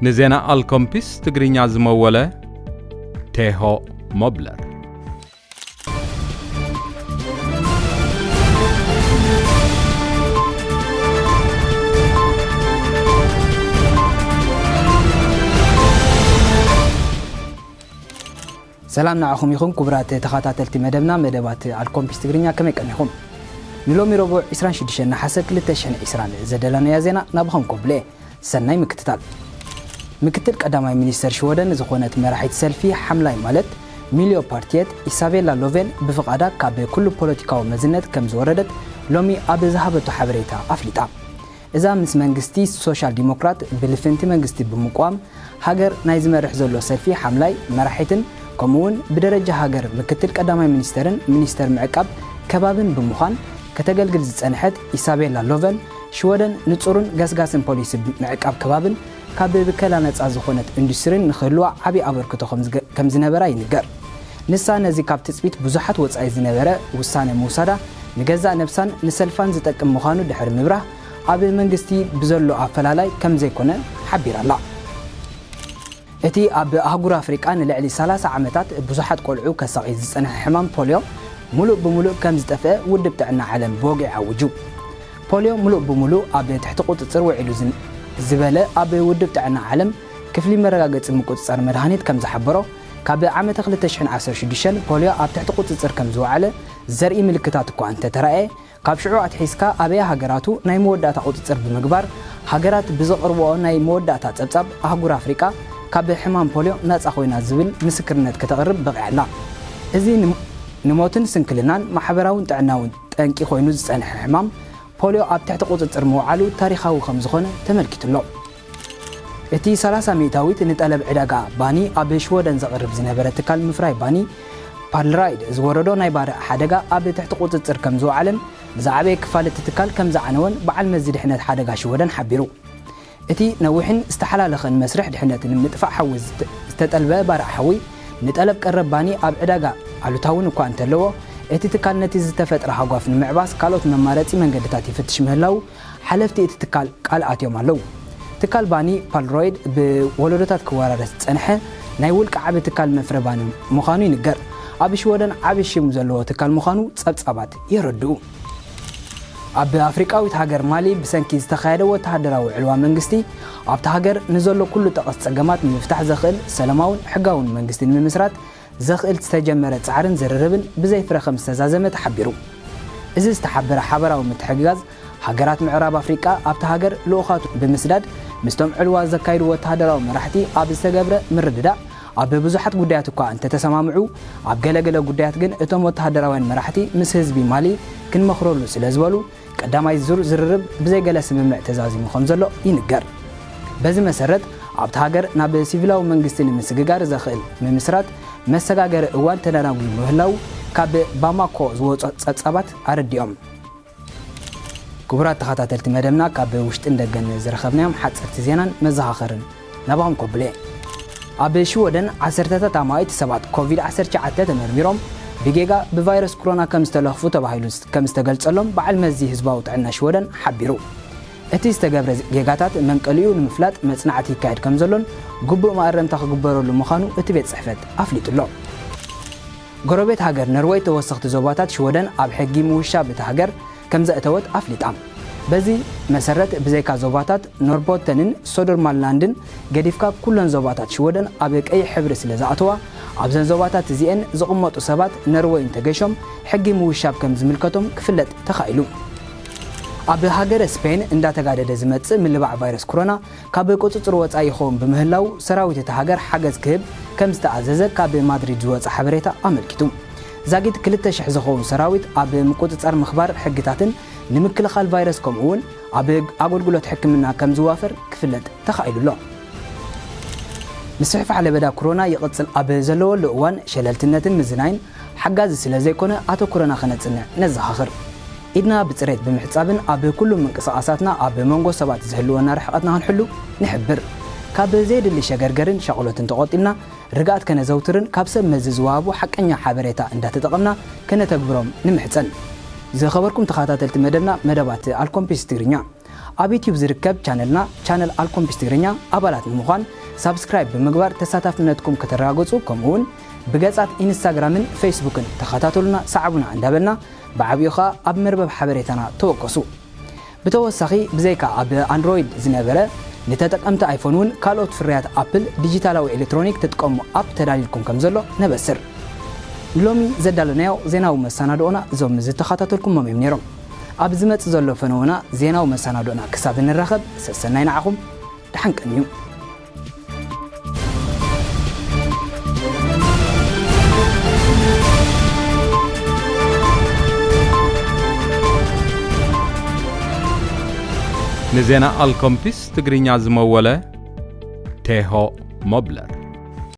ንዜና ኣልኮምፒስ ትግርኛ ዝመወለ ቴሆ ሞብለር። ሰላም ንዓኹም ይኹን ክቡራት ተኸታተልቲ መደብና፣ መደባት ኣልኮምፒስ ትግርኛ ከመይ ቀኒኹም? ንሎሚ ረቡዕ ዕስራን ሽዱሽተን ነሓሰ ክልተ ሽሕን ዕስራን ዘደለናዮ ዜና ናብኹም ኮብለ። ሰናይ ምክትታል። ምክትል ቀዳማይ ሚኒስተር ሽወደን ዝኾነት መራሒት ሰልፊ ሓምላይ ማለት ሚልዮፓርቲየት ኢሳቤላ ሎቬን ብፍቓዳ ካብ ኩሉ ፖለቲካዊ መዝነት ከም ዝወረደት ሎሚ ኣብ ዝሃበቶ ሓበሬታ ኣፍሊጣ። እዛ ምስ መንግስቲ ሶሻል ዲሞክራት ብልፍንቲ መንግስቲ ብምቋም ሃገር ናይ ዝመርሕ ዘሎ ሰልፊ ሓምላይ መራሒትን ከምኡውን ብደረጃ ሃገር ምክትል ቀዳማይ ሚኒስተርን ሚኒስተር ምዕቃብ ከባብን ብምዃን ከተገልግል ዝጸንሐት ኢሳቤላ ሎቨን ሽወደን ንጹርን ገስጋስን ፖሊሲ ምዕቃብ ከባብን ካብ ብከላ ነጻ ዝኾነት ኢንዱስትሪን ንክህልዋ ዓቢ ኣበርክቶ ከም ዝገ-፣ ከም ዝነበራ ይንገር። ንሳ ነዚ ካብ ትጽቢት ብዙሓት ወጻኢ ዝነበረ ውሳነ ምውሳዳ ንገዛእ ነብሳን ንሰልፋን ዝጠቅም ምዃኑ ድሕሪ ምብራህ ኣብ መንግስቲ ብዘሎ ኣፈላላይ ከም ዘይኮነ ሓቢራ ኣላ። እቲ ኣብ ኣህጉር ኣፍሪቃ ንልዕሊ ሰላሳ ዓመታት ብዙሓት ቆልዑ ከሳቒ ዝጸንሐ ሕማም ፖልዮ ምሉእ ብምሉእ ከም ዝጠፍአ ውድብ ጥዕና ዓለም ብወግዒ ኣውጁ። ፖልዮ ምሉእ ብምሉእ ኣብ ትሕቲ ቁጽጽር ውዒሉ ዝን-፣ ዝበለ ኣብ ውድብ ጥዕና ዓለም ክፍሊ መረጋገጺ ምቁጽጻር መድሃኒት ከም ዝሓበሮ፣ ካብ ዓመተ ክልተ ሽሕን ዓሰርተ ሽዱሽተን ፖልዮ ኣብ ትሕቲ ቁጽጽር ከም ዝወዓለ ዘርኢ ምልክታት እኳ እንተተራእየ፣ ካብ ሽዑ ኣትሒዝካ ኣበየ ሃገራቱ ናይ መወዳእታ ቁጽጽር ብምግባር፣ ሃገራት ብዘቕርብኦ ናይ መወዳእታ ጸብጻብ ኣህጉር ኣፍሪቃ ካብ ሕማም ፖልዮ ናጻ ኮይና ዝብል ምስክርነት ከተቕርብ በቒዓ ኣላ። እዚ ን-፣ ንሞትን ስንክልናን ማሕበራውን ጥዕናውን ጠንቂ ኮይኑ ዝጸንሐ ሕማም ፖልዮ ኣብ ትሕቲ ቁጽጽር ምውዓሉ ታሪኻዊ ከም ዝኾነ ተመልኪቱ ኣሎ። እቲ ሰላሳ ሚእታዊት ንጠለብ ዕዳጋ ባኒ ኣብ ሽወደን ዘቕርብ ዝነበረ ትካል ምፍራይ ባኒ ፓልራይድ ዝወረዶ ናይ ባርዕ ሓደጋ ኣብ ትሕቲ ቁጽጽር ከም ዝወዓለን ዝዓበየ ክፋል እቲ ትካል ከም ዝዓነወን በዓል መዚ ድሕነት ሓደጋ ሽወደን ሓቢሩ። እቲ ነዊሕን ዝተሓላለኸን መስርሕ ድሕነት ንምጥፋእ ሓዊ ዝተ-፣ ዝተጠልበ ባርዕ ሓዊ ንጠለብ ቀረብ ባኒ ኣብ ዕዳጋ ኣሉታውን እኳ እንተለዎ፣ እቲ ትካል ነቲ ዝተፈጥረ ሃጓፍ ንምዕባስ ካልኦት መማረጺ መንገድታት ይፍትሽ ምህላው ሓለፍቲ እቲ ትካል ቃል ኣትዮም ኣለዉ። ትካል ባኒ ፓልሮይድ ብወለዶታት ክወራረስ ዝጸንሐ ናይ ውልቂ ዓቢ ትካል መፍረ ባኒ ምዃኑ ይንገር። ኣብ ሽወደን ዓቢ ሽም ዘለዎ ትካል ምዃኑ ጸብጻባት የረድኡ። ኣብ ኣፍሪቃዊት ሃገር ማሊ ብሰንኪ ዝተኻየደ ወተሃደራዊ ዕልዋ መንግስቲ ኣብታ ሃገር ንዘሎ ኩሉ ጠቐስ ጸገማት ንምፍታሕ ዘኽእል ሰላማውን ሕጋውን መንግስቲ ንምምስራት ዘኽእል ዝተጀመረ ጻዕርን ዝርርብን ብዘይ ፍረ ከም ዝተዛዘመ ተሓቢሩ። እዚ ዝተሓበረ ሓበራዊ ምትሕግጋዝ፣ ሃገራት ምዕራብ ኣፍሪቃ ኣብታ ሃገር ልኡኻቱ ብምስዳድ ምስቶም ዕልዋ ዘካይዱ ወተሃደራዊ መራሕቲ ኣብ ዝተገብረ ምርድዳእ፣ ኣብ ብዙሓት ጉዳያት እኳ እንተተሰማምዑ፣ ኣብ ገለገለ ጉዳያት ግን እቶም ወተሃደራውያን መራሕቲ ምስ ህዝቢ ማሊ ክንመኽረሉ ስለ ዝበሉ፣ ቀዳማይ ዙር ዝርርብ ብዘይ ገለ ስምምዕ ተዛዚሙ ከም ዘሎ ይንገር። በዚ መሰረት፣ ኣብታ ሃገር ናብ ሲቪላዊ መንግስቲ ንምስግጋር ዘኽእል ምምስራት መሰጋገሪ እዋን ተደናጒዩ ምህላው ካብ ባማኮ ዝወጹ ጸብጻባት ኣረዲኦም። ክቡራት ተኸታተልቲ መደብና፣ ካብ ውሽጥን ደገን ዝረኸብናዮም ሓጸርቲ ዜናን መዘኻኸርን ናባኹም ከብሎ እየ። ኣብ ሽወደን ዓሰርተታት ኣማኢት ሰባት ኮቪድ ዓሰርተ ትሽዓተ ተመርሚሮም ብጌጋ ብቫይረስ ኮሮና ከም ዝተለኽፉ ተባሂሉ ከም ዝተገልጸሎም በዓል መዚ ህዝባዊ ጥዕና ሽወደን ሓቢሩ። እቲ ዝተገብረ ጌጋታት መንቀሊኡ ንምፍላጥ መጽናዕቲ ይካየድ ከም ዘሎን ግቡእ ማእረምታ ክግበረሉ ምዃኑ እቲ ቤት ጽሕፈት ኣፍሊጡ ኣሎ። ጎረቤት ሃገር ነርወይ ተወሰኽቲ ዞባታት ሽወደን ኣብ ሕጊ ምውሻብ እታ ሃገር ከም ዘእተወት ኣፍሊጣ። በዚ መሰረት፣ ብዘይካ ዞባታት ኖርቦተንን ሶደርማንላንድን ገዲፍካ፣ ኩለን ዞባታት ሽወደን ኣብ ቀይሕ ሕብሪ ስለ ዝኣተዋ፣ ኣብዘን ዞባታት እዚኤን ዝቕመጡ ሰባት ነርወይ እንተገሾም ሕጊ ምውሻብ ከም ዝምልከቶም ክፍለጥ ተኻኢሉ። ኣብ ሃገረ ስፔን እንዳተጋደደ ዝመጽእ ምልባዕ ቫይረስ ኮሮና ካብ ቁጽጽር ወጻኢ ይኸውን ብምህላው፣ ሰራዊት እታ ሃገር ሓገዝ ክህብ ከም ዝተኣዘዘ ካብ ማድሪድ ዝወጸ ሓበሬታ ኣመልኪቱ። ዛጊት ክልተ ሽሕ ዝኸውን ሰራዊት ኣብ ምቁጽጻር ምኽባር ሕግታትን ንምክልኻል ቫይረስ፣ ከምኡ እውን ኣብ ኣገልግሎት ሕክምና ከም ዝዋፈር ክፍለጥ ተኻኢሉ ኣሎ። ምስሕፋሕ ለበዳ ኮሮና ይቕጽል ኣብ ዘለወሉ እዋን፣ ሸለልትነትን ምዝናይን ሓጋዚ ስለ ዘይኮነ፣ ኣተኩሮና ከነጽንዕ ነዘኻኽር። ኢድና ብጽሬት ብምሕጻብን ኣብ ኩሉ ምንቅስቓሳትና ኣብ መንጎ ሰባት ዝህልወና ርሕቐትና ክንሕሉ ንሕብር። ካብ ዘየድሊ ሸገርገርን ሻቕሎትን ተቖጢብና፣ ርግኣት ከነዘውትርን ካብ ሰብ መዚ ዝወሃቡ ሓቀኛ ሓበሬታ እንዳተጠቐምና ከነተግብሮም ንምሕጸን። ዝኸበርኩም ተኸታተልቲ መደብና፣ መደባት ኣልኮምፒስ ትግርኛ፣ ኣብ ዩቲዩብ ዝርከብ ቻነልና፣ ቻነል ኣልኮምፒስ ትግርኛ ኣባላት ንምዃን ሳብስክራይብ ብምግባር ተሳታፍነትኩም ከተረጋግጹ፣ ከምኡውን ብገጻት ኢንስታግራምን ፌስቡክን ተኸታተሉና፣ ሰዓቡና እንዳበልና፣ ብዓቢኡ ኸኣ ኣብ መርበብ ሓበሬታና ተወከሱ። ብተወሳኺ፣ ብዘይካ ኣብ ኣንድሮይድ ዝነበረ፣ ንተጠቀምቲ ኣይፎን እውን ካልኦት ፍርያት ኣፕል ዲጂታላዊ ኤሌክትሮኒክ ትጥቀሙ ኣፕ ተዳልዩልኩም ከም ዘሎ ነበስር። ንሎሚ ዘዳለናዮ ዜናዊ መሰናድኦና እዞም ዝተኸታተልኩሞም እዮም ነይሮም። ኣብ ዝመጽእ ዘሎ ፈነወና ዜናዊ መሰናድኦና ክሳብ እንራኸብ፣ ሰሰናይ ንዓኹም፣ ደሓን ቀንዩ። ንዜና ኣልኮምፒስ ትግርኛ ዝመወለ ቴሆ ሞብለር።